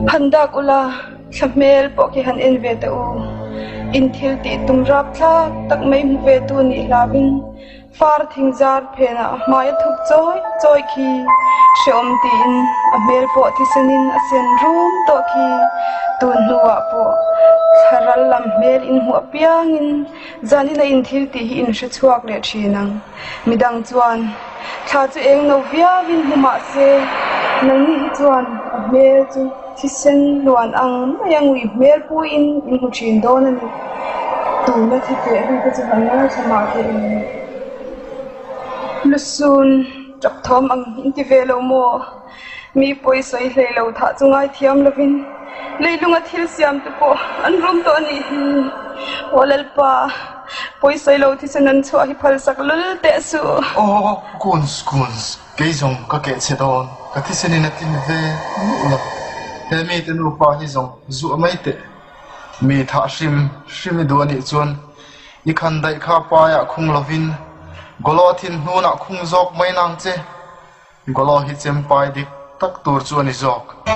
Han dak ula, thla hmel pawh khi han en ve teh u. In thil tih tum rapthlak tak mai hmu ve tu nih hlauin far thing zar phenah a hmai a thup chawi chawi khi hrehawm tiin a hmel pawh thisenin a sen rum tawh khi tun hnuah pawh thla ral lam hmel in hmuh apiangin zanin a in thil tih hi in hre chhuak leh thin ang. Midang chuan thla chu eng no viauin hmu mah se, nangni hi chuan a hmel chu thisen luan ang maia ngui hmel puiin in hmu thin dawn a ni. Tuna thi teh ri te chu han ngaithla mah teh em? Lusun tap thawm ang in ti ve lo maw? Mi pawi sawi hlei lo thah chu ngaithiam lovin leilunga thil siam te pawh an rum tawh a nih hi. Aw Lalpa, pawi sawi lo thisen an chhuah hi phalsak lul teh suh. Aw Kunz, Kunz, kei zawng ka keh chhe dawn, ka thisen in a tlin ve meuh lo. He mite nupa hi zawng zuah mai teh. Mi thah hrim hrim i duh a nih chuan i khan daih kha paiah khung lovin Golo thin hnunah khung zawk mai nang che. Golo hi chempai dik tak tur chu a ni zawk.